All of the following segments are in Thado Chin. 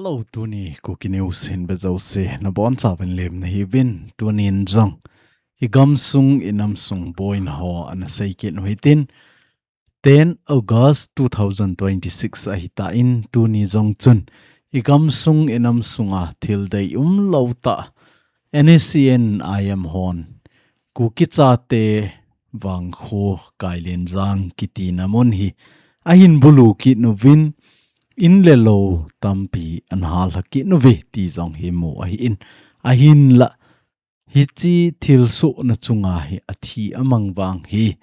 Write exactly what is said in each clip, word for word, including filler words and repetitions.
Hello, tuni Kuki News hin be jouse nabonchauvin lemna hiuvin, tunin jong i gamsung i namsung boina ho ana seikit u hitin, ten August two thousand twenty-six ahitan, tuni jong chun i gamsung i namsunga thil deium lou tah, N S C N I M hon Kuki chate Vangkho Kailenjang kitina mun hi ahin bulu kit uvin, in le lou tampi ana halha kit uve ti jong hi mu ahin, ahinla hiche thilsohna chunga hi athi amang vang hi,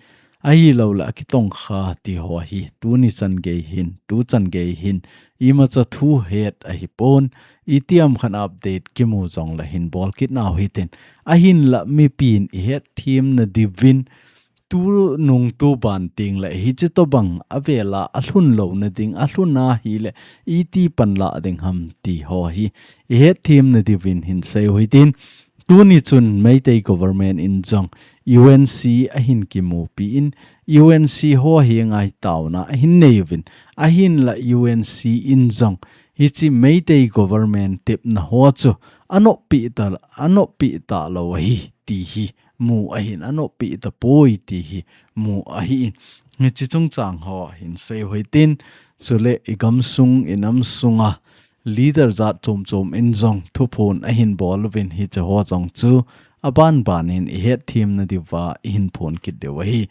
ahilouleh akitongkha ti ho hi tuni chan gei hin, tu chan gei hin imacha thu het ahipon, itiham khat update kimu jongle hin bol kit nau hitin, ahinla mipin ihet themna diuvin, tunung tuban tengle hiche tobang avela alhun louna ding, alhun ahile iti panla ding ham ti ho hi ihet themna diuvin hin sei u hitin, tuni chun Meitei government in jong U N C ahin kimupi in, U N C ho hi ngai taona ahin nei uvin, ahinla U N C in jong hiche Meitei government tepna ho chu anoppi ta, anoppi talou ahi ti hi mu ahin, anoppi tapoi ti hi mu ahin. Hiche chungchang ho hin sei u hitin, chule i gamsung i namsunga leader jat chom chom in jong thuphon ahin bol uvin, hiche ho jong chu aban ban in ihet themna diuva ihin phon kit diu ahi.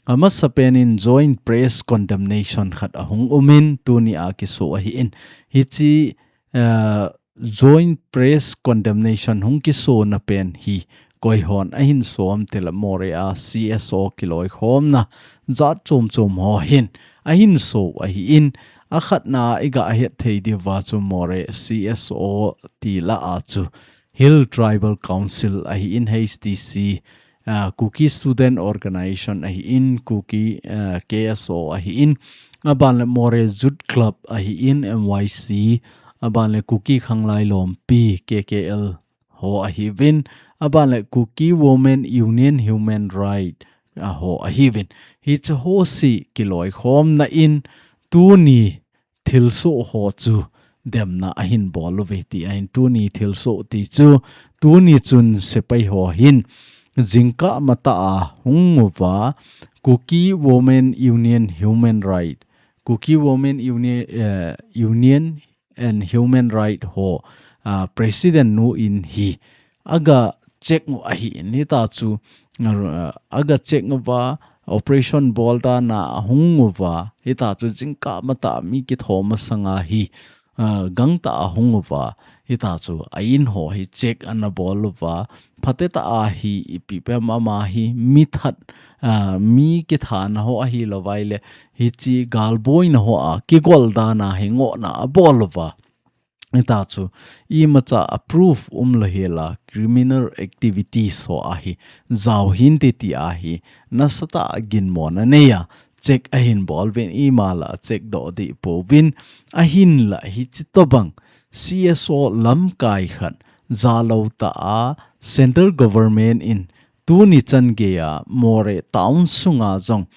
Amasapen in joint press condemnation khat ahung umin, tunia kiso ahin, hiche, eh, joint press condemnation hung kisona pen hi koihon ahin so am tile Moreh a C S O kiloikhomna jat chom chom ho hin ahin so ahin, akhatna iga het thei diuva chu Moreh C S O ti lah a chu Hill Tribal Council ahin, H T C, ah, Kuki Student Organization ahin, Kuki, ah, K S O ahin, aban le Moreh Youth Club ahin, M Y C, aban le Kuki Khanglai Lompi, K K L ho ahiuvin, aban le Kuki Women Union Human Right, ah, ho ahiuvin. Hiche ho jouse kiloikhomna in tuni thilsoh ho chu demna ahin bol uve ti ahin, tuni thilsoh ti chu tuni chun sepai ho hin jingkah matah a hung uva Kuki Women Union Human Right, Kuki Women Union, eh, Union and Human Right ho, ah, President nu in hi aga check u ahin, hita chu, ah, aga check uva operation bol dana ahung uva, hita chu jingkah matah mi kitho masanga hi, ah, gangtah ahung uva, hita chu a in ho hi check ana bol uva, phatetah a hi ipi pem ama hi mi that, ah, mi kithana ho ahilouvai le hiche galboina hoa kigol dana hi ngohna abol uva. Hita chu imacha a proof umlou hela criminal activities ho ahi jao hinte ti ahi nasatah a ginmona neiya check ahin bol uvin, imala check doh deh pouvin, ahinla hiche tobang C S O lamkai khat jalou tah a central government in tuni chan geiya Moreh town sunga jong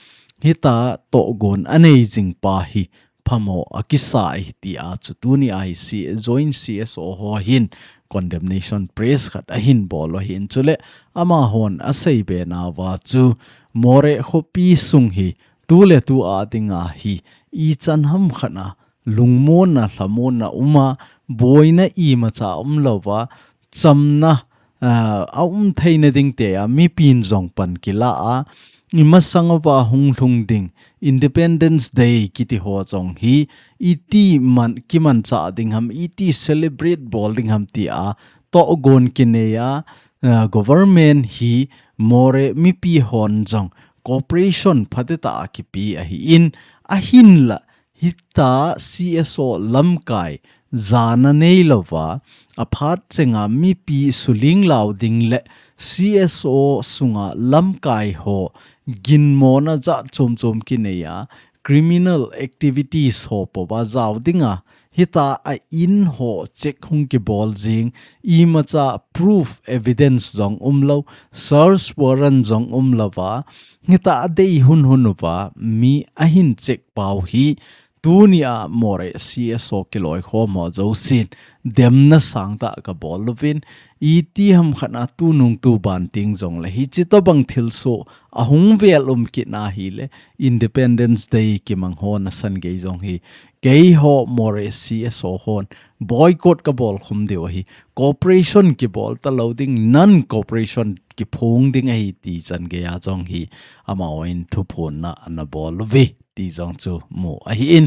hita tohgon anei jing pa hi phamo akisai tia chu tunia hi C-, joint C S O ho hin condemnation press khat ahin bol u ahin, chule amahon asei be nauva chu Moreh khopi sung hi tuletu a dinga hi ichan ham khat a lungmonna, lhamonna uma, boina imacha umlouva, chamna, ah, aum theina ding tia mipin jong pan kila a, imasang uva hunglhung ding Independence Day kiti ho jong hi iti man, kimanchah ding ham, iti celebrate bol ding ham tia tohgon kinei a, ah, government hi Moreh mipi hon jong cooperation phatetah a kipe ahin, ahinla hita C S O lamkai jana neilouva, aphat chenga mipi suling lau ding le C S O sunga lamkai ho ginmona jat chom chom kinei a, criminal activities ho pouva jao dinga, hita a in ho check hung kibol jing, imacha proof evidence jong umlou, search warrant jong umlouva, hita a dei hunhun uva mi ahin check pau hi Tunia Moreh C S O kiloikhom ho jousen demna sangtah kabol uvin, itiham khat a tunung tuban teng jongle hiche tobang thilsoh ahung vel um kit ahile, Independence Day kimang ho nasan gei jong hi, keiho Moreh C S O hon boycott kabol khum diu ahi, cooperation kibol talou ding, non-cooperation kiphong ding ahi ti chan geiya jong hi amahon thuphonna anabol uve ti jong chu mu ahin.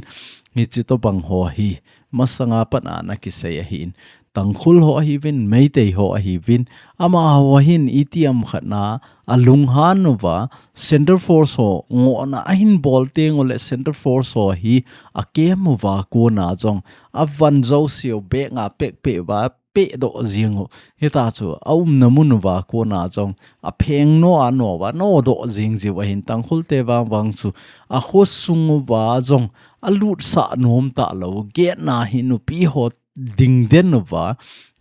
Hiche tobang ho hi masanga pat a ana kisei ahin, Tangkhul ho ahiuvin, Meitei ho ahiuvin, amaho hin itiham khat a alunghan uva, Centre Force ho ngohna ahin bol teng ule Centre Force ho hi akem uva kona jong avan jouseu bag a pekpeh uva, pehdoh jeng u. Hita chu aumna mun uva kona jong apheng no a no uva nodoh jeng jiu ahin, Tangkhul te vangvang chu akhosung uva jong alutsah nom talou, gate na hi nupi ho dingden uva,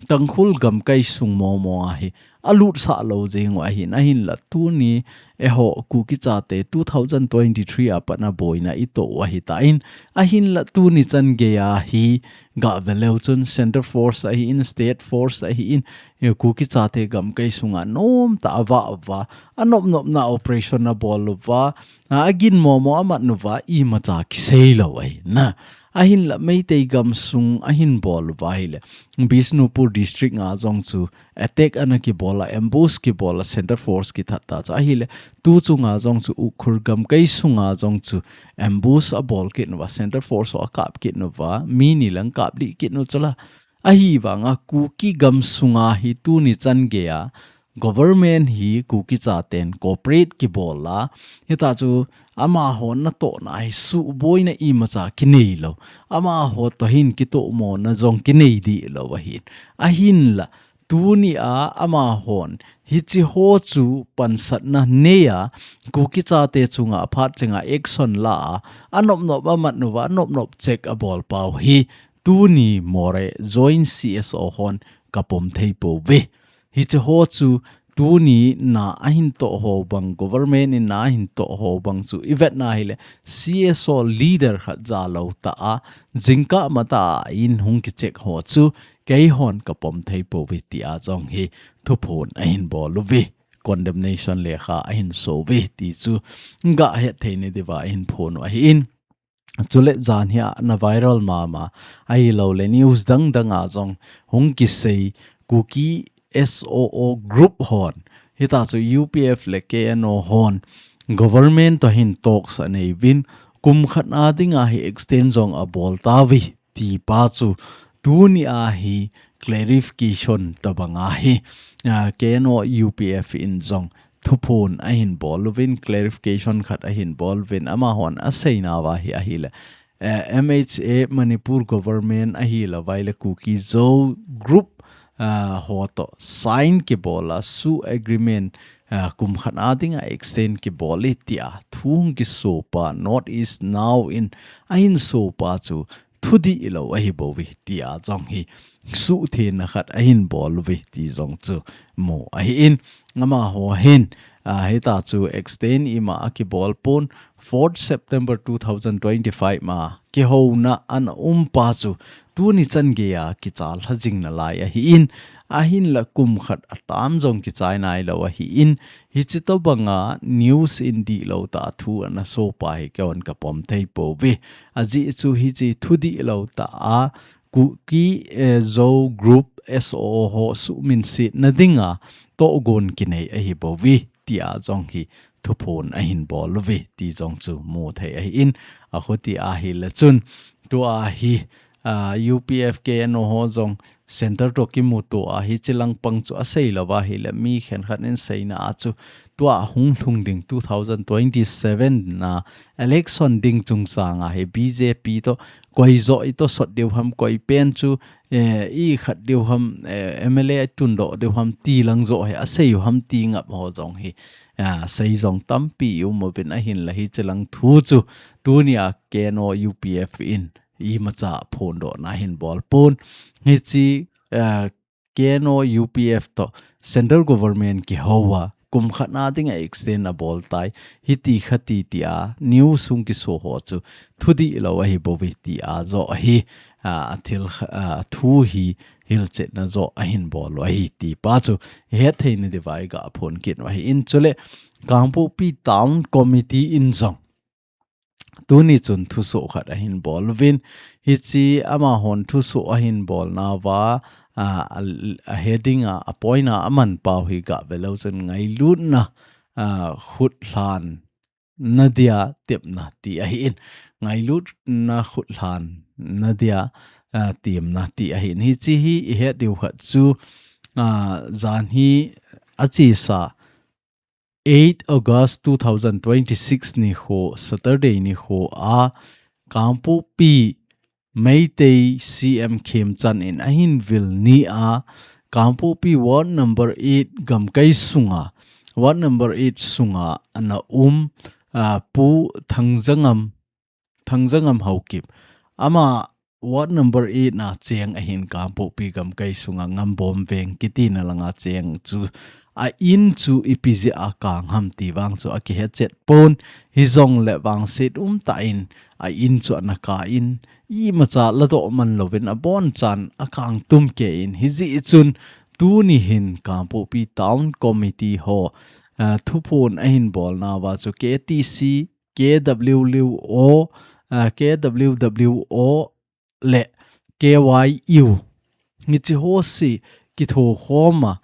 Tangkhul gamkai sung momo a hi alutsah lou jeng u ahin, ahinla tuni eiho Kuki chate two thousand twenty-three a pat a boina itoh u ahitan, ahinla tuni chan geiya hi gaveleu chun Centre Force ahin, State Force ahin, eh, Kuki chate gamkai sunga nomtah a avah uva, anopnopna operation abol uva, a, agin momo amat uva, imacha kisei lou ahi na. Ahinla Meitei gamsung ahin bol uva ahile, Bishnupur District a jong chu attack ana kibol a, ambush kibol a, Centre Force kithat tah chu ahile, tu chunga jong chu Ukhrul gamkai sunga jong chu ambush abol kit uva, Centre Force ho akap kit uva, mi ni lang kap lih kit u chula. Ahivanga Kuki gamsunga hi tuni chan geiya government hi Kuki chaten cooperate kibol a, hita chu amaho natohna hi suhboina imacha kinei lou, amaho toh hin kitohmona jong kinei dih lou ahin. Ahinla, tunia amahon hiche ho chu pansatna neiya, Kuki chate chunga aphat chenga action la a, anopnop amat uva, anopnop check abol pau hi, tuni Moreh Joint C S O hon kapom thei pouve. Hiche ho chu tuni na ahin toh ho bang, government in na ahin toh ho bang chu ivet na ahile, C S O leader khat jalou tah a, jingkah matah a in hung kicheck ho chu keihon kapom thei pouve tia jong hi thuphon ahin bol uve. Condemnation lekha ahin so uve ti chu gahet thei nadiuva ahin phon u ahin. Chule jan hi ana viral mama ahilouleh news dangdang a jong hung kisei Kuki S O O group hon, hita chu U P F le K N O hon government toh hin talks anei uvin, kum khat a dinga hi extend jong abol tauve ti pa chu tunia hi clarification tobang a hi, a, K N O U P F in jong thuphon ahin bol uvin, clarification khat ahin bol uvin, amahon aseinauva hi ahile, eh, M H A Manipur government ahilouvai le Kuki Zo group, ah, ho toh sign kibol a, SoO agreement, ah, kum khat a dinga extend kibol e tia thu hung kiso pa North East Now in ahin so pa chu thudih lou ahi bouve tia jong hi suhthengna khat ahin bol uve ti jong chu mu ahin, amaho hin, a, hita chu extend ima akibol pon, fourth September two thousand twenty-five ma kihouna ana um pa chu tuni chan geiya kichalha jing nalai ahin, ahinla kum khat atam jong kichai nailou ahin, hiche tobanga news in dihlou tah thu ana so pa hi keihon kapom thei pouve. Ajeh chu hiche thudihlou tah a Kuki, eh, Zo group S O O ho suhminsetna dinga tohgon kinei ahi bouve tia jong hi thuphon ahin bol uve ti jong chu mu thei ahin, akhuti ahile chun tua hi, ah, U P F K N O ho jong center toh kimuto a hiche lang pang chu asei louva ahile mi khenkhat in seina a chu tua hunglhung ding two thousand twenty-seven na election ding chungchang a hi B J P toh koi joh itoh sot diu ham, koi pen chu, eh, ikhat diu ham, eh, M L A itundoh diu ham ti lang joh hi asei u ham ti ngap ho jong hi, ah, sei jong tampi um uvin ahinla hiche lang thu chu tunia K N O U P F in imacha phondohna ahin bol pon. Hiche, ah, K N O U P F toh central government kihou a kum khat na dinga extend abol tai, hiti khati tia news hung kiso ho chu thudih lou ahi bouve tia joh hi, a, thil kha-, a, thu hi hilchetna joh ahin bol u ahi ti pa chu ihet theina diuva iga phon kit u ahi in. Chule Kangpokpi Town Committee in jong tuni chun thusoh khat ahin bol uvin, hiche amahon thusoh ahin bolnauva, a, a, a heading a, a point a aman pau hi gah ve leu chun ngailutna, a, khutlhan na dia tepna ti ahi in. Ngailutna khutlhan na dia, a, tepna ti ahi in. Hiche hi ihet diu khat chu, a, jan hi achesa eight August two thousand twenty-six nikho, Saturday nikho a, Kangpokpi Meitei C M Khemchand in ahin vil ni a, Kangpokpi Ward number eight gamkai sunga, Ward number eight sunga ana um, a, Pu Thangjangam, Thangjangam Haokip. Ama Ward number eight na cheng ahin Kangpokpi gamkai sunga Ngambom Veng kiti na langa cheng chu a in chu ipi jeh a kang ham ti vang chu akihet chet pon, hijongle vangset umtah in a in chu ana kap in imacha ladoh man louvin abonchan akang tum kei in hijeh chun tuni hin Kangpokpi Town Committee ho, a, thuphon ahin bolnauva chu K T C, K W L O, a, K W W O le K Y U. Hiche ho si kithokhom a,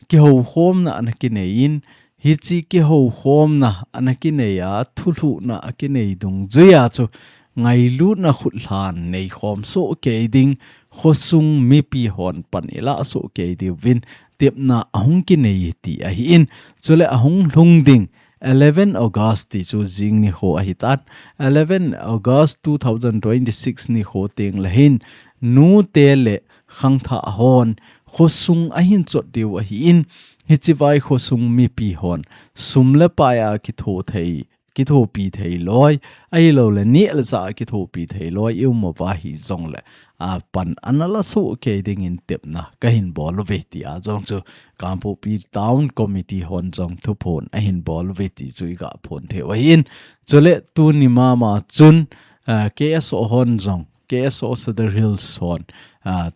kihoukhomna ana kinei in, hiche kihoukhomna ana kinei a, thulhuhna akinei dungjui a chu ngailutna khutlhan neikhom soh kei ding, khosung mipi hon pan ilah soh kei diuvin tepna ahung kinei ti ahi in. Chule ahung lhung ding eleven August ti chu jing nikho ahitan. Eleven August two thousand twenty-six nikho tengle hin nute le khangthah hon khosung ahin chot diu ahi in, hiche vai khosung mipi hon sum le pai a kitho thei, kithopi thei loi, ahilou le neh le chah a kithopi thei loi, i um uva hijongle, a, pan ana la soh kei dingin tepna kahin bol uve tia jong chu Kangpokpi Town Committee hon jong thuphon ahin bol uve ti chu iga phon thei u ahi in. Chule tuni mama chun, a, K S O hon jong, K S O Sadar Hills hon, a,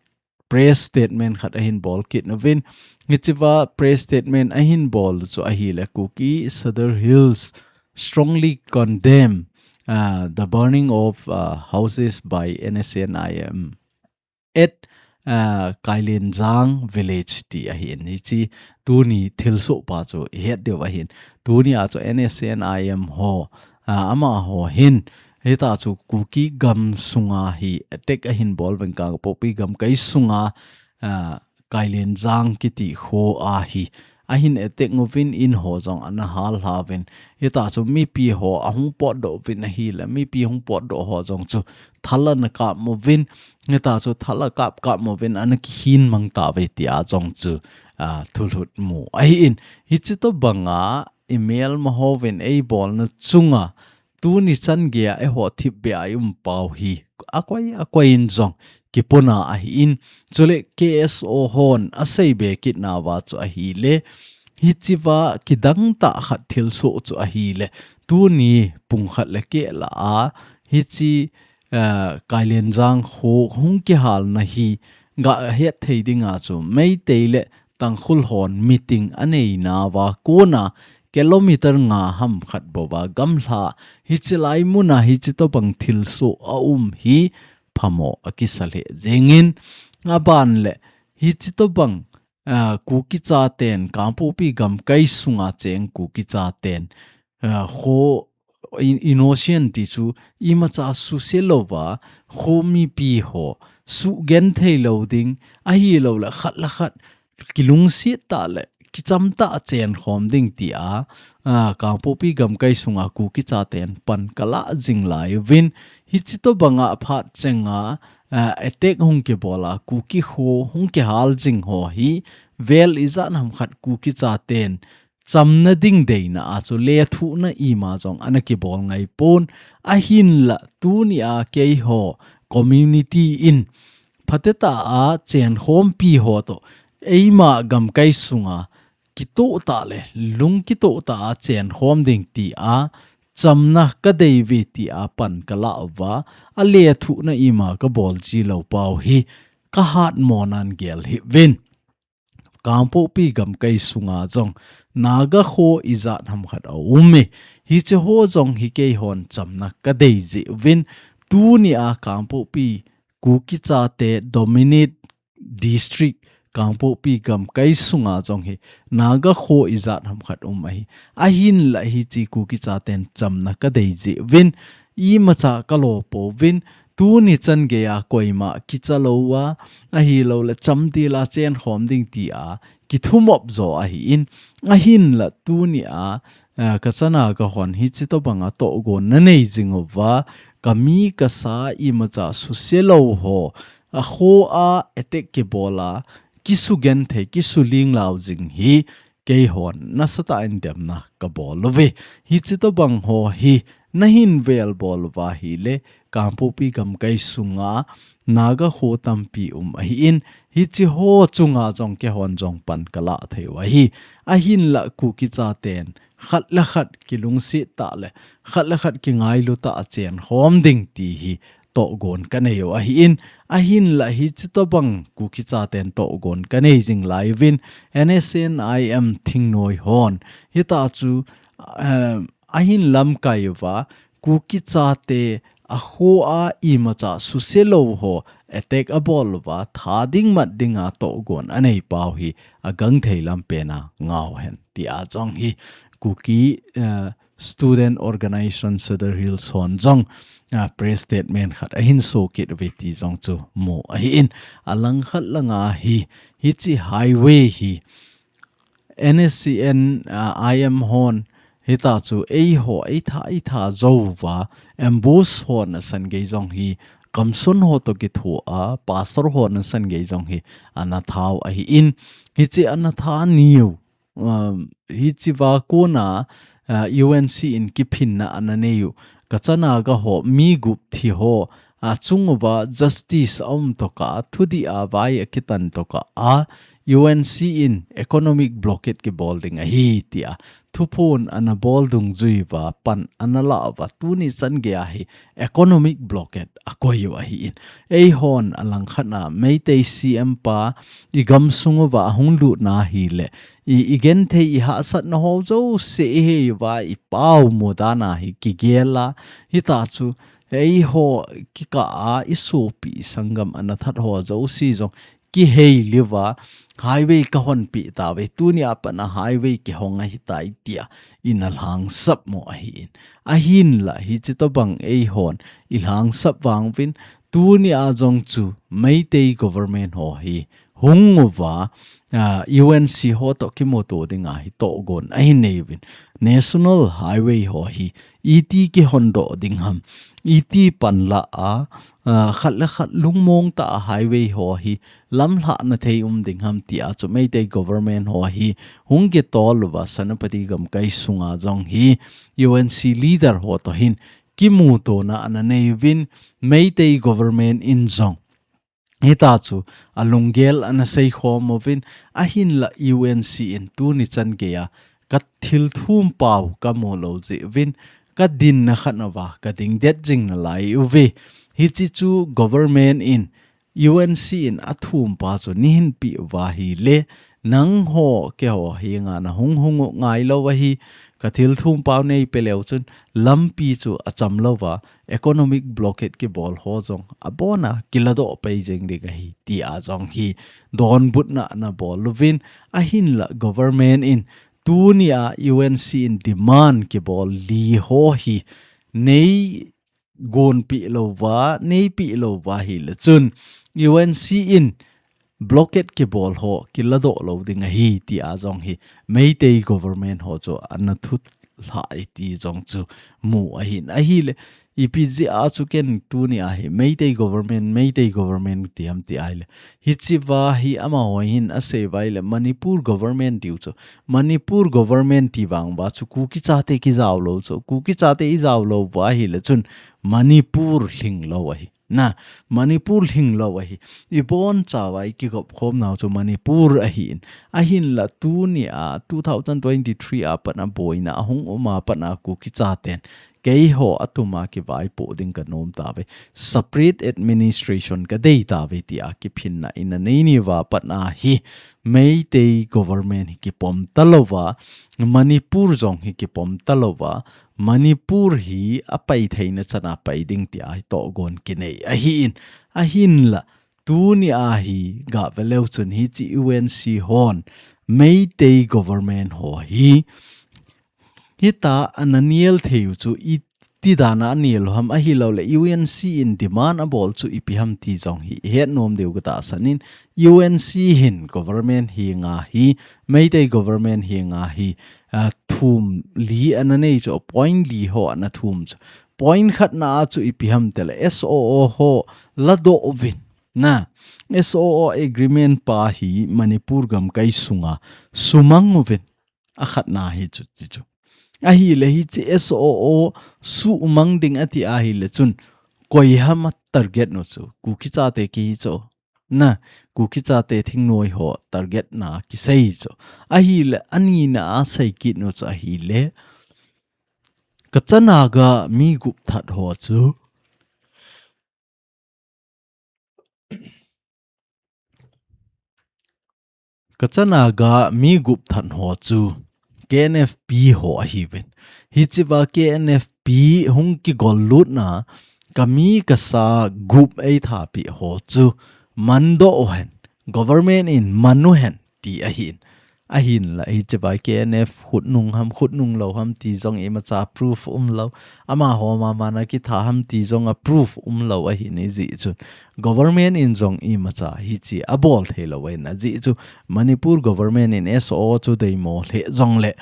press statement khat ahin bol kit nauvin. Hichea press statement ahin bol chu ahile Kuki Sadar Hills strongly condemn, uh, the burning of, uh, houses by N S C N I M at, uh, Kailenjang village ti ahin. Hiche tuni thilsoh pa chu ihet diu ahin. Tuni a chu N S C N I M ho, uh, amaho hin Hita chu Kuki gam sunga hi attack ahin bol uvin Kangpokpi gamkai sunga, ah, Kailenjang kiti kho a hi ahin attack uvin in ho jong ana hal lha uvin. Hita chu mipi ho ahung potdoh uvin ahile, mipi hung potdoh ho jong chu thal ana kap uvin. Hita chu thal akap kap uvin ana kihin mang tauve tia jong chu, ah, thulhut mu ahin. Hiche tobanga i melma hovin eibolna chunga tuni chan geiya eiho thipbeh a i um pau hi akoi, akoi in jong kipona ahin. Chule K S O hon aseibe kit nauva chu ahile, hichea kidang tah khat thilsoh chu ahile, tuni pung khat le keh lah a, hiche, eh, Kailenjang kho hung kihalna hi gahet thei dinga chu Meitei le Tangkhul hon meeting anei nauva kona kilometer nga ham khat bouva gamla hiche lai muna hiche tobang thilsoh aum hi phamo akisa lheh jengin, aban le hiche tobang, ah, Kuki chaten Kangpokpi gamkai sunga cheng Kuki chaten, ah, kho in-, innocent ti chu imacha suse louva, kho mipi ho sugenthei lou ding, ahilou le khat le khat kilungset tah le kicham tah a chenkhom ding tia, ah, Kangpokpi gamkai sunga Kuki chaten pan kalah jing lai uvin, hiche tobanga phat chenga, ah, attack hung kibola Kuki kho hung kihal jing ho hi vel ijat ham khat Kuki chaten chamna ding deina a chu lethuhna ima jong ana kibol ngai pon, ahinla tunia keiho community in phatecha a chenkhompi ho toh eima gamkai sunga kitoh tah le lung kitoh tah a chen khom ding tia chamna ka dei uve tia pan ka la uva, a lethuhna ima ka bol ji lou pau hi ka hat mo nan gel hih uvin. Kangpokpi gamkai sunga jong Naga kho ijat ham khat a um e. Hiche ho jong hi keihon chamna ka dei jeh uvin. Tuni a Kangpokpi Kuki chate dominate district Kangpokpi gamkai sunga jong hi Naga kho ijat ham khat um ahi. Ahinla hiche Kuki chaten chamna ka dei jeh uvin. Imacha ka lo pouvin. Tuni chan geiya koima kicha lou a, ahilou le chamdel a chen khom ding tia kithumop jo ahin, ahinla tuni a, eh, ka chana ka hon hiche tobang a tohgon na nei jing uva, ka mi ka sa imacha suse lou ho, a kho a attack kibol a, kisugenthei, kisuling lau jing hi, keihon nasatah in demna ka bol uve. Hiche tobang ho hi na hin vel bol uva ahile, Kangpokpi gamkai sunga Naga kho tampi um ahin, hiche ho chunga jong keihon jong pan ka la thei u ahi. Ahinla Kuki chaten khat le khat kilungset tah le khat le khat kingailu tah a chen khom ding ti hi tohgon ka nei u ahin, ahinla hiche tobang Kuki chaten tohgon ka nei jing lai uvin, N S N I M thingnoi hon hita chu, eh, ahin lamkai uva, Kuki chate a kho a imacha suse lou ho attack a bol uva, tha ding mat dinga tohgon a nei pau hi a gangthei lam pen a ngau hen tia jong hi Kuki, eh, Student Organization Sadar Hills hon jong, ah, press statement khat ahin so kit uve ti jong chu mu ahin, a langkhat langa hi, hiche highway hi N S C N, ah, I M hon hita chu eiho eitha eitha jou uva, ambush hon asan gei jong hi, kamsun ho toh kitho a, pastor hon asan gei jong hi ana thau ahin, hiche ana tha niu, um, hiche va kona, uh, U N C in kiphinna ana nei u. Ka chana ka ho mi gup thi ho, a chung uva justice a um tokah, thudih a vai a kitan tokah a, U N C in economic blockade kibol ding ahi tia thuphon ana bol dungjui uva, pan ana la uva, tuni chan geiya hi economic blockade a koi u ahin. Eihon a langkhat a Meitei C M pa i gamsung uva hung lutna ahile, i, i genthei i hahsatna ho jouse i hei uva, i pau mu dan a hi kigel a, hita chu eiho kikah a i sopi i sanggam ana that ho jouse jong kihei liu va, highway ka honpeh tauve, tuni a pat a highway kihong ahitai tia i na lhangsap mo ahin. Ahinla hiche tobang eihon i lhangsap vang uvin, tuni a jong chu Meitei government ho hi hung uva, ah, U N C ho toh kimuto dinga hi tohgon ahin nei uvin. National Highway ho hi iti kihondoh ding ham, iti panla a, ah, khat le khat lungmong tah a highway ho hi lamlhahna thei um ding ham tia chu Meitei government ho hi hung kitol uva, Senapati gamkai sunga jong hi U N C leader ho toh hin kimutona ana nei uvin, Meitei government in jong hita chu a lunggel ana seikhom uvin, ahinla U N C in tuni chan geiya ka thilthum pau ka mu lou jeh uvin, ka dinna khat uva ka dingdet jing nalai uve. Hiche chu government in, U N C in a thumpa chu nei hinpeh uva ahile, nangho keiho henga na hung hung u ngailou ahi, ka thilthum pau nei pe leu chun lampi chu acham louva, economic blockade kibol ho jong abona kiladoh pai jeng ding ahi, tia jong hi donbutna ana bol uvin, ahinla government in tuni a U N C in demand kibol li ho hi nei gonpeh louva, neipeh louva ahile chun U N C in blockade kibol ho kiladoh lou ding ahi, tia jong hi Meitei government ho chu ana thulhah e ti jong chu mu ahin. Ahile Ipi jeh a chu ken tuni a hi Meitei government, Meitei government ti ham ti ahile, hiche va hi amaho hin asei uva ahile Manipur government tiu chu. Manipur government ti vang uva chu Kuki chate kijao lou chu. Kuki chate ijao lou uva ahile chun Manipur lhing lou ahi. Na, Manipur lhing lou ahi. Ibon chauva ikigop khom nau chu Manipur ahin. Ahinla tuni a two thousand twenty-three a pat a boina ahung um a pat a Kuki chaten keiho atum a kivaipoh ding kanom tauve. Separate administration kadei tauve tia kiphinna in anei ni uva pat a hi Meitei government hi kipom talouva, Manipur jong hi kipom talouva, Manipur hi apai theina chan a pai ding tia hi tohgon kinei ahin, ahinla tuni a hi gah ve leu chun hiche U N C hon Meitei government ho hi hita ana niel thei u chu iti dan a aniel u ham ahilou le U N C in demand abol chu ipi ham ti jong hi ihet nom diu katahsan in U N C hin government henga hi Meitei government henga hi a, thum li ana nei chu, point li ho ana thum chu. Point khatna a chu ipi ham tile S O O ho ladoh uvin. Na, S O O agreement pa hi Manipur gamkai sunga sumang uvin. Akhatna hi chu, ti chu. Ahile hiche S O O sumang ding ati ahile chun koi ham a target nu chu. Kuki chate kihi chu. Na, Kuki chate thingnoi ho target na kisei chu. Ahile anina a sei kit nu chu ahile Kacha Naga mi gup that ho chu. Kacha Naga mi gup that ho chu K N F P ho ahiuvin. Hichea K N F P hung kigol lutna kami kasa gup eithapi ho chu mandoh uhen. Government in man uhen ti ahin. Ahinla hichea K N F khutnung ham khutnung lou ham ti jong imacha proof umlou. Amaho mama na kitha ham ti jong a proof umlou ahin ijeh chun. Government in jong imacha hiche abol theilou ahin ajeh chu. Manipur government in S O O chu deimo lheh jongle.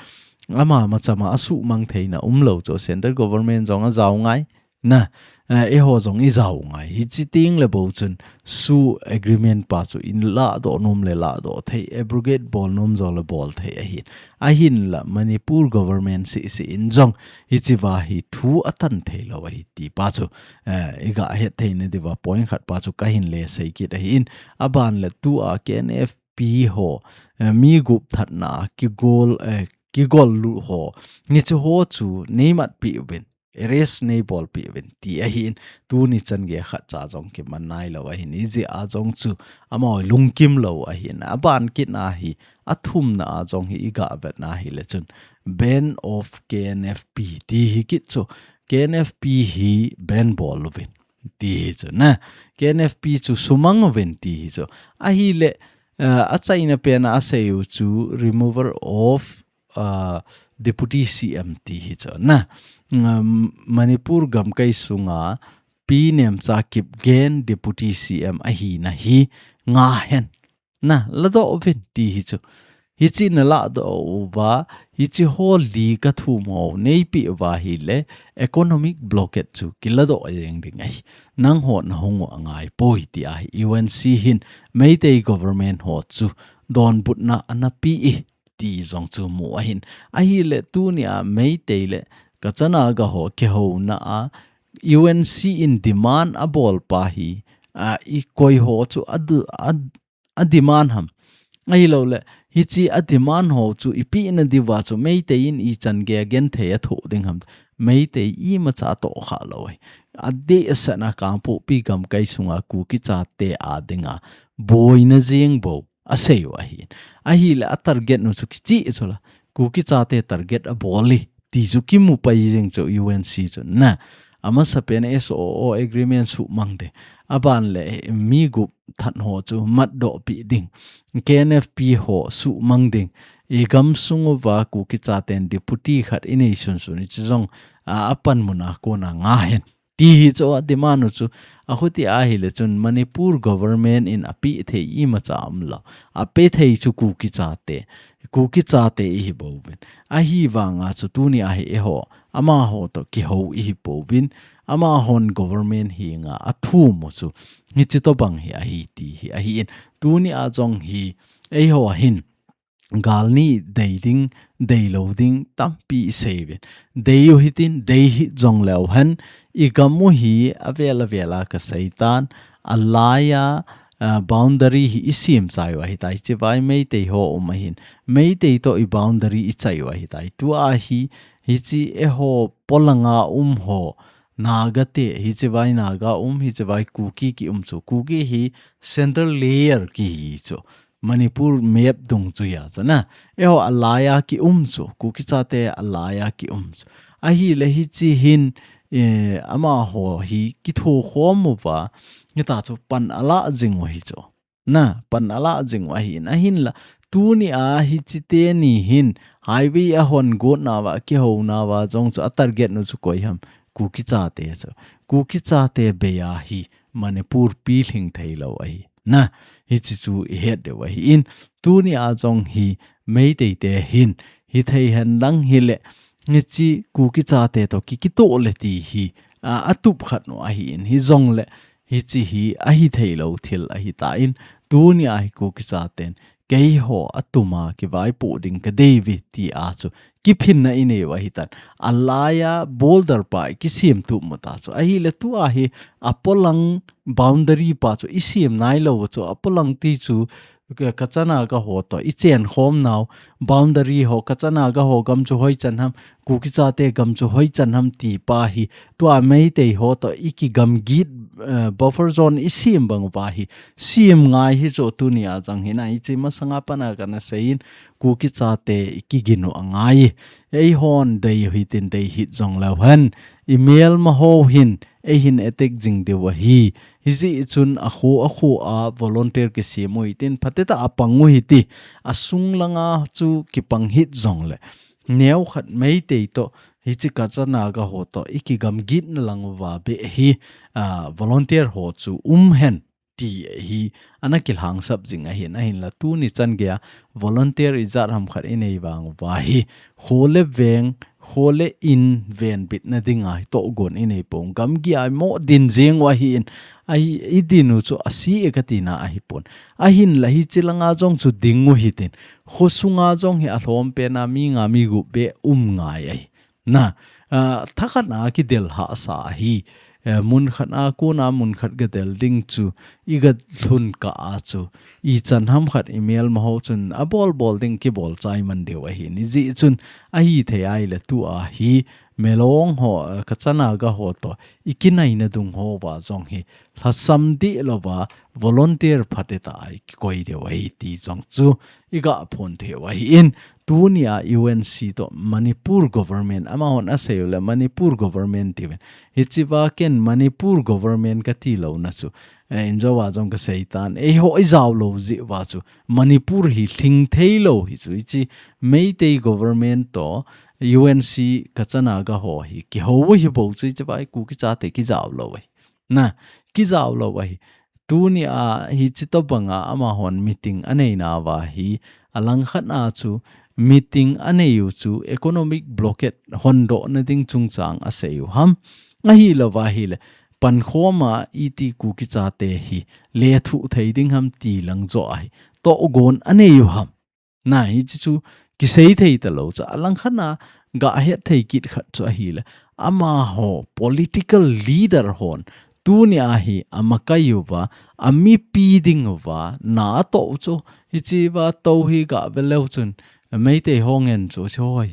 Ama machama asumang theina umlou chu. Central government jong ajao ngai. Na, eh, eiho jong ijao ngai. Hiche teng le bou chun SoO agreement pa chu in ladoh nom le ladoh thei, abrogate bol nom jongle bol thei ahin. Ahinla Manipur government seh seh in jong hichea hi thu atan theilou ahi ti pa chu, eh, iga het theina diuva point khat pa chu kahin le sei kit ahin. Aban le tua K N F P ho, eh, mi gup thatna kigol, eh, kigol lut ho. Hiche ho chu neimatpi uvin. Arrest neibolpi uvin ti ahin, tuni chan gei khatcha jong kiman nailou ahin, ijeh a jong chu amaho lungkim lou ahin, aban kit na hi, athumna a jong hi iga vet na hile chun, ban of K N F P ti hi kit chu, K N F P hi ban bol uvin ti hi chu na, K N F P chu sumang uvin ti hi chu. Ahile, eh, achaina pen a asei u chu removal of uh, Deputy C M ti hi chu na. Um, Manipur gamkai sunga Pi Nemcha Kipgen Deputy C M ahina hi ngahen. Na, ladoh uvin ti hi chu. Hiche naladoh uva, hiche ho li kathum ho neipi uva hile economic blockade chu kiladoh jeng ding ahi. Nangho nahung u angaipoi ti ahi. U N C hin Meitei government ho chu donbutna anapi e ti jong chu mu ahin. Ahile tunia Meitei le Kacha Naga ho kihouna a U N C in demand abol pa hi, a, ikoi ho chu adu-, ad-, ademand ham. Ahilouleh, hiche ademand ho chu ipi nadiuva chu Meitei in ichan gei a genthei athoh ding ham. Meitei imacha atoh khalou ahi. Adehset a Kangpokpi gamkai sunga Kuki chate a dinga boina jeng bou asei u ahi. Ahile atarget nu chu kicheh chu la. Kuki chate target abol e ti chu kimu pai jeng chu U N C chu na. Amasapen S O O agreement sumang ding. Aban le mi gup that ho chu matdoh pi ding. K N F P ho sumang ding. Igam sung uva Kuki chaten deputy khat inei sunsun hichu jong a, apanmun a kona ngahen. Ti hi chu ademand u chu, akhuti ahile chun Manipur government in apeh thei imacha umlou. Apeh thei chu Kuki chate. Kuki chate ihi bouvin. Ahivanga chu tunia hi eiho, amaho toh kihou ihi bouvin. amahon government henga athumu chu hichi tobang hi ahi ti hi ahin. Tuni a jong hi eiho hin galni dei ding, dei lou ding tampi isei uvin. Dei u hitin, dei hih jongleu hen, igam u hi avel avel a kasei tan, alaiya, ah, boundary hi isem chai u ahitai, hichi vai Meitei ho um ahin. Meitei toh i boundary ichai u ahitai. Tua hi, hichi eiho polanga um ho, Naga te, hichi vai Naga um, hichi vai Kuki ki um chu. Kuki hi central layer kihi chu. Manipur map dungjuia chu na. Eiho alaiya ki um chu, Kuki chate alaiya ki um chu. Ahile hichi hin, eh, amaho hi kithokhom uva, hita chu pan ala jing u hi chu. Na, pan ala jing u ahin, ahinla, tuni a hichi teni hin, highway ahon got nauva, kihou nauva, jong chu a target nu chu koi ham, Kuki chate chu. Kuki chate bei a hi, Manipur pilhing thei lou ahi. Na, hichi chu ihet diu ahin, tuni a jong hi Meitei te hin, hithei hen lang hile, hichi Kuki chate toh ki, kitoh le ti hi, a, atup khat nu ahin, hijongle, hichi hi ahithei lou thil ahitan, tuni a hi Kuki chaten, keiho atuma kivaipoh ding kadei uve ti a chu, kiphinna inei u ahitan. Alaiya border pa kisem tup mu ta chu. Ahile tua hi apolang boundary pa chu isem nailou chu. Apolang ti chu ka, Kacha Naga ho toh ichen khom nau boundary ho, Kacha Naga ho gam chu hoi chan ham, Kuki chate gam chu hoi chan ham ti pa hi. Tua Meitei ho toh iki gam git, eh, buffer zone isem bang uva hi. Sem ngai hi chu tuni a jong hi na hichi masanga pana kana seiyin Kuki chate i kigin u angai. Eihon dei u hitin dei hih jongleu hen. I melma ho hin, eihin attack jing diu ahi. Hijeh chun akho, akho a volunteer kisem u hitin phatecha a pang u hite. Asung langa chu kipang hih jongle. Neokhat Meitei toh, hichi Kacha Naga ho toh, iki gam gitna lang uva beh hi, ah, volunteer ho chu um hen. Ti hi ana kilhangsap jing ahin, ahinla tuni chan geiya volunteer ijat ham khat inei vang uva hi, kho le veng, kho le in venbitna dinga hi tohgon inei pon, gamgi a imo din jeng u ahin, ahi, idin u chu ase e katina ahipon. Ahinla hichi langa jong chu ding u hitin, kho sunga jong hi alhom pena mi nga mi gup beh um ngai ahi. Na, ah, thakhat a kidel hahsa ahi, eh, mun khat a kona mun khat gadel ding chu, igalhun kah a chu, ichan ham khat i melma ho chun abol bol ding kibol chai man diu ahin. Hijeh chun ahithei ahile tua hi, Melong ho, eh, Kacha Naga ho toh, ikinaina dung ho uva jong hi, lhasam deh louva, volunteer phatecha a ikikoi diu ahi ti jong chu, iga phon thei u ahin, tuni a U N C toh Manipur government, amahon asei u le Manipur government tiuvin. Hichi va ken Manipur government kati louna chu, eh, injo a jong kasei tan, eiho ijao lou jeh uva chu, Manipur hi lhing thei lou hi chu, hichi Meitei government toh U N C Kacha Naga ho hi, kihou u hi bou chu, hichi va Kuki chate kijao lou ahi. Na, kijao lou ahi. Tuni a hichi tobanga amahon meeting anei nauva hi, alangkhat a chu meeting anei u chu economic blockade hondohna ding chungchang asei u ham. Ahilouva ahile, pankhom a iti Kuki chate hi lethuh thei ding ham ti lang joh ahi, tohgon anei u ham. Na, hichi chu kisei thei talou chu, alangkhat a gahet thei kit khat chu ahile, amaho political leader hon tuni a hi amakai uva, amipi ding uva na atoh u chu, hichi va tou hi gave leu chun, Meitei ho ngen chu, chu hoi,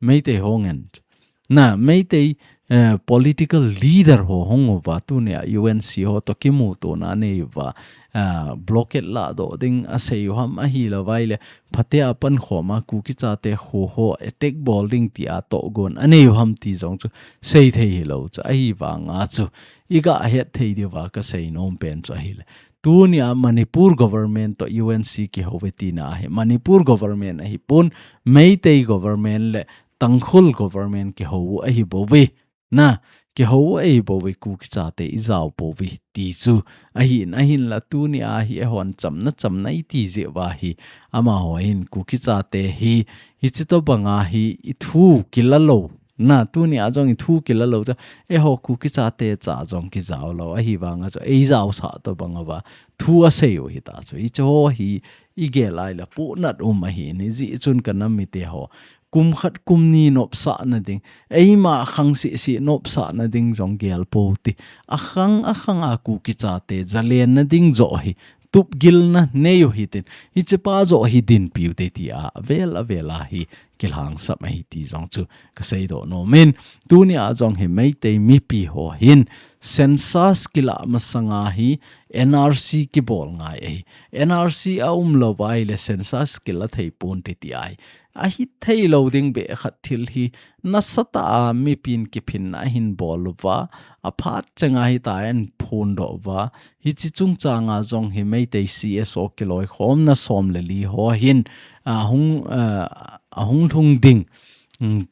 Meitei ho ngen chu. Na, Meitei, eh, political leader ho hung uva, tuni a U N C ho toh kimutona nei uva, ah, blockade ladoh ding asei u ham, ahilouva ahile, phatea pankhom a Kuki chate kho ho attack bol ding tia tohgon anei u ham ti jong chu seithei hilou chu, ahivanga chu igahet thei diuva kasei nom pen chu ahile, tuni a Manipur government toh U N C kihou uve tina ahi, Manipur government ahipon, Meitei government le Tangkhul government kihou u ahi bouve. Na, kihou u ahi bouve, Kuki chate ijao pouve ti chu. Ahin, ahinla tuni a hi eihon chamna, chamna iti jeh uva hi, amaho hin Kuki chate hi, hichi tobanga hi ithu kila lou, Na, tuni a jong i thu kila lou ta, eiho Kuki chate cha jong kijao lou, ahivanga chu ei jaosah tobang uva thu asei u hita chu. Hiche ho hi i gel a ahile punat um ahi, hijeh chun ka nam mite ho, kum khat kum ni nopsahna ding, eima khang sisi nopsahna ding jong gel pou te. Akhang akhang a Kuki chate jalenna ding joh hi tupgilna nei u hitin, hichepa joh hi dinpi u te tia avel avel a hi kilhangsap ahi ti jong chu ka seidoh nom in. Tuni a jong hi Meitei mipi ho hin census kilah masanga hi N R C kibol ngai ahi. N R C a um lou uva ahile census kila thei ponte ti ahi. Ahi thei lou ding beh khat thil hi nasatah a mipin kiphinna ahin bol uva, aphat chenga hitia ahin phondoh uva. Hiche chungchanga jong hi Meitei C S O kiloikhomna som le li ho hin, a, hung, a, ahung lhung ding, um,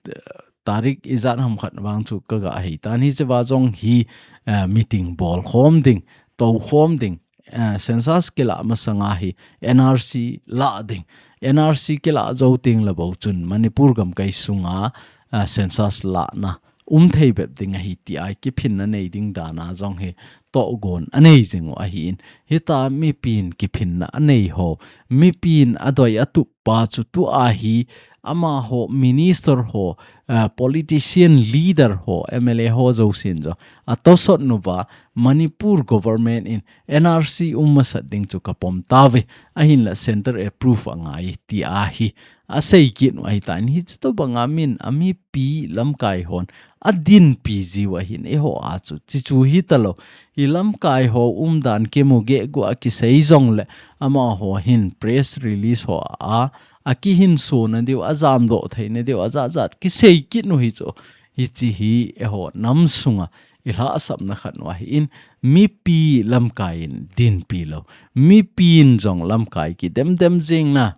tarik ijat ham khat vang chu ka ga hei tan, hiche va jong hi, a, meeting bolkhom ding, toukhom ding, a, census kilah masanga hi N R C lah ding, N R C kilah jou teng le bou chun Manipur gamkai sunga, a, census lahna um thei bep ding ahi tia kiphinna nei ding dan a jong hi tohgon anei jing u ahin. Hitia mipin kiphinna anei ho, mipin adoi atup pa chu tua hi amaho minister ho, a, politician leader ho, M L A ho jousen jong atosot uva, Manipur government in N R C um masat ding chu ka pom tauve, ahinla centre approve angai tia hi asei kit u ahitan. Hiche tobanga min a mipi lamkai hon adinpi jiu ahin, eiho a chu chuche chu hita lou. I lamkai ho umdan kimu gehguh a kisei jongle amaho hin press release ho a akihinsona diu, ajamdoh theina diu, ajat jat kisei kit u hi chu. Hiche hi eiho nam sunga i lhahsamna khat u ahin, mipi lamkai in dinpi lou, mipin jong lamkai kidem dem jing na.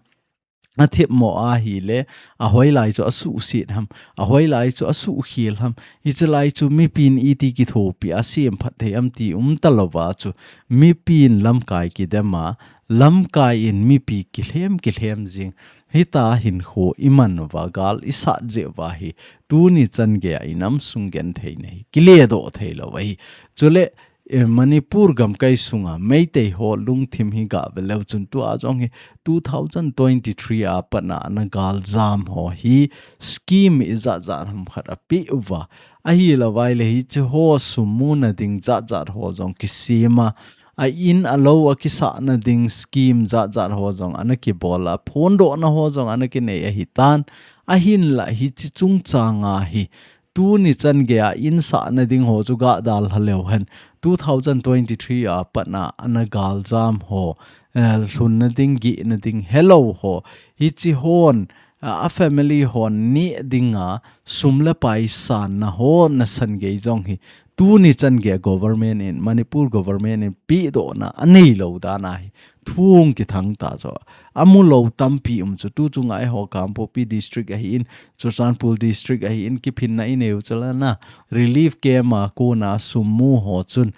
Athemmo ahile, ahoilai chu asuhset ham, ahoilai chu asuhkhel ham, hiche lai chu mipin iti kithopi a semphat thei ham ti um talouva chu, mipin lamkai kidem a, lamkai in mipi kilhem kilhem jing, hitia hinkho i man uva, gal i sat jeh uva hi, tuni chan geiya i nam sung genthei na hi kiledoh thei lou ahi. Chule, eh, Manipur gamkai sunga Meitei ho lungthim hi gah ve leu chun tua jong hi two thousand twenty-three a pat a ana galjam ho hi scheme ijat jat ham khat apeh uva. Ahilou vai le hiche ho sum muna ding jat jat ho jong kisem a, a in a lou a kisahna ding scheme jat jat ho jong ana kibol a, phondohna ho jong ana kinei ahitan. Ahinla hiche chungchanga hi tuni chan geiya in sahna ding ho chu gah dalha leu hen, two thousand twenty-three a pat a ana galjam ho, eh, lhunna ding, gihna ding helou ho, hiche hon, a, a family hon neh dinga sum le pai sanna ho nasan gei jong hi tuni chan geiya government in, Manipur government in pehdohna anei lou dan ahi. Thu hung kithang ta chu. Amu lou tampi um chu, tu chunga eiho Kangpokpi district ahin, Churachandpur district ahin, kiphinna i neiu chu la na, relief camp a kona sum mu ho chun,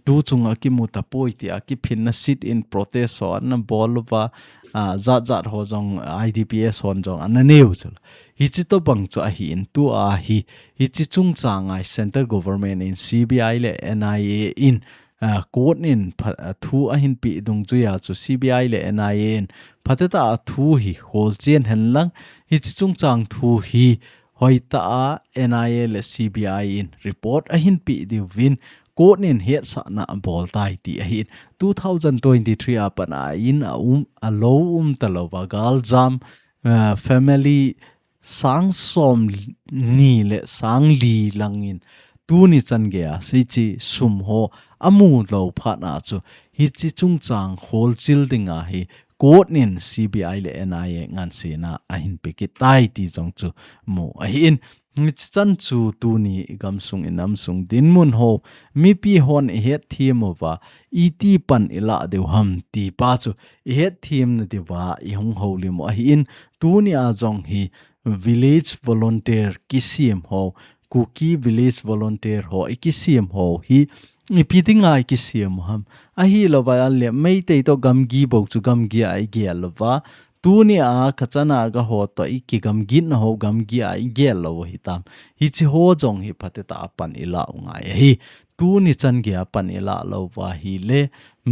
tu chunga kimu tapoi tia kiphinna sit-in protest ho ana bol uva, a, jat jat ho jong I D P S hon jong ana neiu chu la. Hiche tobang chu ahin, tua hi, hiche chungchanga hi central government in C B I le N I A in, a, court in pha-, a, thu ahin peh dungjuiya chu C B I le N I A in phatecha a thu hi holchen hen lang, hiche chungchang thu hi hoitah a N I A le C B I in report ahin peh diuvin court in hetsahna abol tai ti ahin, two thousand twenty-three a pat a in a um, a lou um talouva galjam, a, family sang som ni le sang li langin tuni chan geiya hiche sum ho amu lou phat a chu hiche chungchang kholchil dinga hi court in C B I le N I A ngansena ahin pe kit tai ti jong chu mu ahin, hiche chan chu tuni i gamsung i namsung dinmun ho mipi hon i hetthem uva iti pan i lah diu ham ti pa chu i hetthem na diuva i hung houlim u ahin, tuni a jong hi village volunteer kisem ho, Kuki village volunteer ho i kisem ho hi ipi dinga i kisem u ham. Ahilou vai ahile Meitei toh gamgi bou chu gamgi a i gel uva, Tuni a kachana ga ho to i kigam gin ho gam gi a i gel lo hi tam. Hichi ho jong hi phateta a pan i la u ngai hi. Tuni chan ge a pan i la lo va hi le.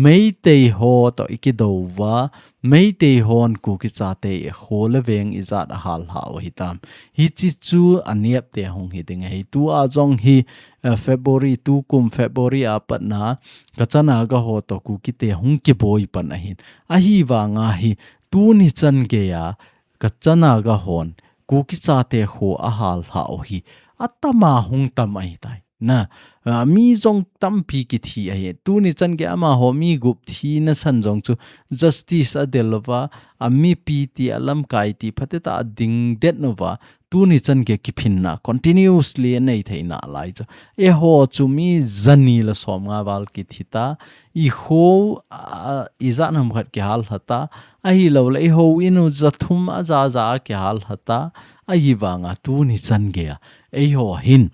Meitei ho to i kido va. Meitei hon Kuki chate e ho le veng i zat a hal ha u hi tam. Hichi chu a niap te hung hi ding hi. Tu a jong hi, eh, February, tu kum February a pat na kachana ga ho to Kuki te hung kiboi pan ahin. Ahi vanga hi tuni chan ge a kachana ga hon Kuki chate ho a hal ha u hi. Atama hung tam ahi tai. Na, a, mi jong tampi kithi ahi. Tuni chan ge ama ho mi gup thi na san jong chu justice a del va, a mipi ti a lamkai ti phateta a ding det no va. Tuni chan ge kiphinna continuously a nei theina lai chu. E ho chu mi zani la som nga val kithi ta. I ho, a, i zat nam khat kihal ha ta. Ahi lo le i ho inu za thum a za za kihal ha ta. Ahi vanga tuni chan ge a. Ei ho hin.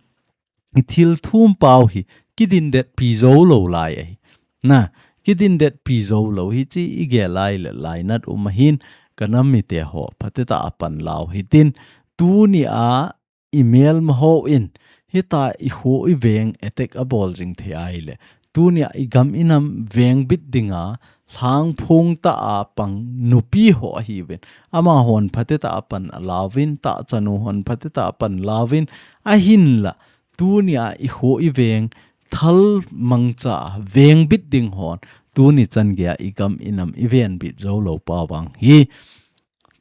I thil thum pau hi kidin det pi zo lo lai ahi. Na, kidin det pi zo lo hi chi i ge lai le lai nat um ahin ka nam mi te ho phateta a pan lau hi tin tuni a i mel ma ho in hita i ho i veng etek a bol jing thei ai le tuni a i gam i nam veng bit dinga hlang phung ta a pang nupi ho ahi vin. Ama hon phateta a pan a lauvin ta chanu hon phateta a pan lauvin ahin la tuni a i ho i veng thal mangcha veng bit ding hon tuni chan ge a i gam i nam i ven bit zo lo pa vang hi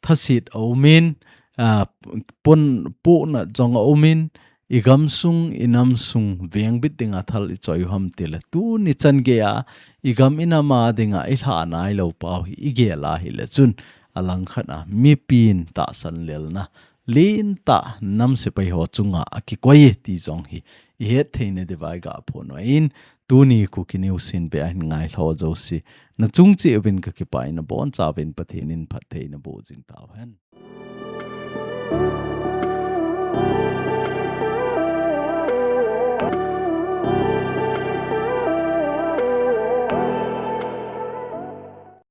thasit a umin, a, pon pona jong a umin, i gam sung i nam sung veng bit dinga thal i choi u ham ti le tuni chan ge a i gam i nam a dinga i hla nai lo pau hi i ge la hi le chun a lang khat a mipin ta san lel na lin ta nam sepai ho chunga a kikoi ti jong hi i het theina divai ga pho no in tuni Kuki News in be a hin ngai hlo jo si na chung chi uvin ka kipai na bon cha vin Pathen in phat theina bo jing tau hen.